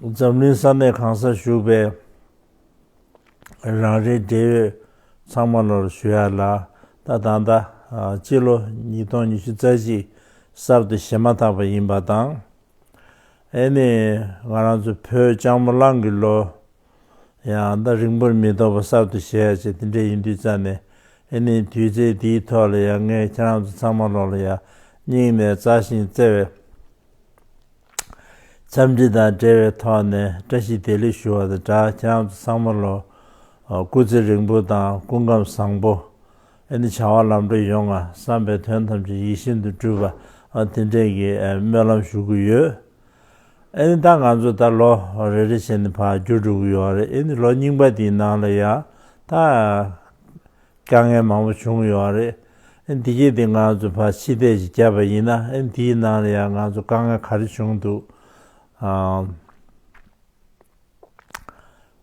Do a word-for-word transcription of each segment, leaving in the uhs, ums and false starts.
འཛམ་གླིང་ས་གནས་གང་སར་བཞུགས་པའི་རང་རེའི་འབྲེལ་ཡོད་ཚང་མ་ལོར་ཞུ་ཡ་ལ། ད་ད་ལྟ་ཨ་སྤྱི་ལོ་ཉིས་སྟོང་ཉི་ཤུ་རྩ་གཅིག་གསར་དུ་བཞེས་མ་ཐག་པ་ཡིན་པ་དང་། ཨེ་ནི་ང་རང་ཚོ་བོད་ལྕགས་མོ་གླང་གི་ལོ་ཡང་ད་རིང་པོར་མི་ཐོགས་པ་གསར་དུ་བཞེས་ཡ་བྱས། དེ་འདྲ་ཡིན་དུས་ཙང་ནས་ཨེ་ནི་དུས་ཚེས་འདིའི་ཐོག་ལ་ཡང་ངས་ཁྱེད་རང་ཚོ་ཚང་མ་ལོག་ལ་ཡང་སྙིང་ནས་མཛའ་ཞིང་བརྩེ་བའི་འཚམས་འདྲི་དང་འབྲེལ་བའི་ཐོག་ནས་བཀྲ་ཤིས་བདེ་ལེགས་ཞུ་བ་དང་སྦྲགས། ཁྱེད་རང་ཚོ་ཚང་མ་ལོ་སྐུ་ཚེ་རིང་པོ་དང་སྐུ་ཁམས་བཟང་པོ། ཨེ་ནི་བྱ་བ་ལམ་འགྲོ་ཡོང་ང་། བསམ་པའི་དོན་ཐམས་ཅད་ཡིད་བཞིན་དུ་འགྲུབ་པ། ཨ་དེ་འདྲས་ཀྱི་ཨ་སྨོན་ལམ་ཞུ་གི་ཡོད། ཨེ་ནི་ད་ང་ཚོ་ད་ལོ་རེ་རེ་བྱས་ནས་ཕར་འགྱུར་འགྲོ་གི་ཡོད་རེད། ཨེ་ནི་ལོ་རྙིང་པ་འདིའི་ནང་ལ་ཡང་ད་དཀའ་ངལ་མང་པོ་བྱུང་ཡོད་རེད། ཨེ་འདི་གས་འདི་ང་ཚོ་ཕར་ཕྱི་བལྟས་ཤིག་བརྒྱབ་པ་ཡིན་ན། ཨེ་འདིའི་ནང་ལ་ཡང་ང་ཚོ་དཀའ་ངལ་ག་རེ་བྱུང་འདུག་ཨ།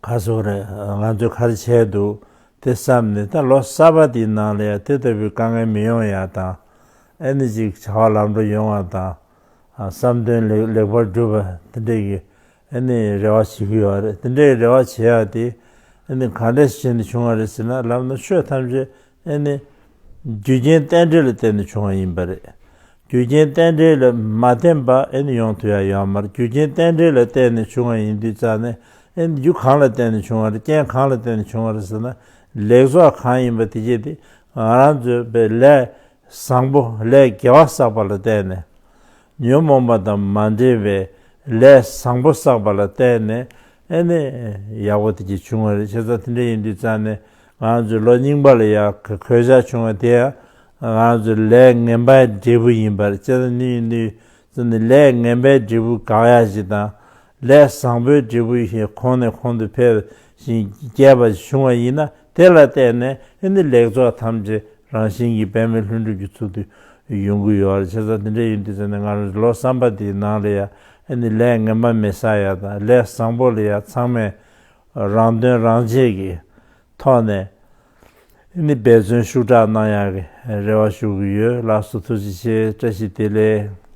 ག་སོ་རེད། ང་ཚོས་ག་རེ་བྱས་འདུག་དེ་བསམ་ནས། ད་ལོ་གསར་པ་འདིའི་ནང་ལ་ཡང་དེ་ལྟ་བུའི་དཀའ་ངལ་མི་ཡོང་ཡ་དང་། ཨེ་ནི་ཅིག་བྱ་བ་ལམ་འགྲོ་ཡོང་བ་དང་། ཨ་བསམ་དོན་ལེགས་ལེགས་པར་འགྲུབ་པ་དེ་འདྲས་ཀྱི་ཨེ་ནི་རེ་བ་བྱེད་ཀྱི་ཡོད་རེད། དེ་འདྲས་རེ་བ་བྱེད་ཡ་དེ་ཨེ་ནི་ག་འདྲས་བྱས་ནས་བྱུང་བ་རེད་ཟེར་ན། ལབ་ན་ཆོས་ཐམས་ཅད་ཨེ་ནི་རྒྱུ་རྐྱེན་རྟེན་འབྲེལ་ལ་བརྟེན་ནས་བྱུང་བ་ཡིན་པ་རེད། རྒྱུ་རྐྱེན་རྟེན་འབྲེལ་ལ་མ་བརྟེན་པ་ཨེ་ནི་ཡོང་ཐུབ་ཡ་ཡོད་མ་རེད། རྒྱུ་རྐྱེན་རྟེན་འབྲེལ་ལ་བརྟེན་ནས་བྱུང་བ་ཡིན་དུས་ཙང་ནས། ཨེ་ནི་རྒྱུ་གང་ལ་བརྟེན་ནས་བྱུང་བ་རེད། རྐྱེན་གང་ལ་བརྟེན་ནས་བྱུང་བ་རེད་ཟེར་ན། ལེགས་ཚོགས་གང་ཡིན་པ་དེ་གས་དེ་ང་རང་ཚོའི་པའི་ལས་བཟང་པོ་ལས་དགེ་བ་བསགས་པ་ལ་བརྟེན་ནས། ཉོན་མོངས་པ་དང་མ་འདྲེས་པའི་ལས་བཟང་པོ་བསགས་པ་ལ་བརྟེན་ནས་ཨེ་ནི་ཡག་པོ་དེ་གས་བྱུང་བ་རེད། བྱས་ཙང་དེ་འདྲ་ཡིན་དུས་ཙང་ནས་ང་ཚོའི་ལོ་རྙིང་པ་ལ་ཡང་གོད་ཆག་བྱུང་བ་དེ་ཡང་ང་ཚོའི་ལས་ངན་པའི་འབྲས་བུ་ཡིན་པ་རེད། བྱས་ཙང་ནི་ཡིན་དུས་ཙང་ནས་ལས་ངན་པའི་འབྲས་བུ་དགག་ཡ་ཞིག་དང་། ལས་བཟང་པོའི་འབྲས་བུ་ཞིག་གོང་ནས་གོང་དུ་འཕེལ་ཞིང་རྒྱས་པ་བྱུང་བ་ཡིན་ན། དེ་ལ་བརྟེན་ནས་ཨེ་ནི་ལེགས་ཚོགས་ཐམས་ཅད་རང་བཞིན་གྱིས་འབད་མེད་ལྷུན་གྲུབ་ཀྱི་ཚུལ་དུ་ཡོང་གི་ཡོད་རེད། བྱས་ཙང་དེ་འདྲ་ཡིན་དུས་ཙང་ནས་ང་རང་ལོ་གསར་པ་འདིའི་ནང་ལ་ཡང་ཨེ་ནི་ལས་ངན་པ་མི་བསགས་ཡ་དང་། ལས་བཟང་པོ་ལ་ཡང་ཚང་མས་རང་དོན་རང་གཅེས་ཀྱི་ཐོག་ནས་ཨེ་ནི་འབད་བརྩོན་ཤུགས་དྲག་གནང་ཡ་གི་རེ་བ་ཞུ་གི་ཡོད། ལགས་སོ། ཐུགས་རྗེ་ཆེ། བཀྲ་ཤིས་བདེ་ལེགས།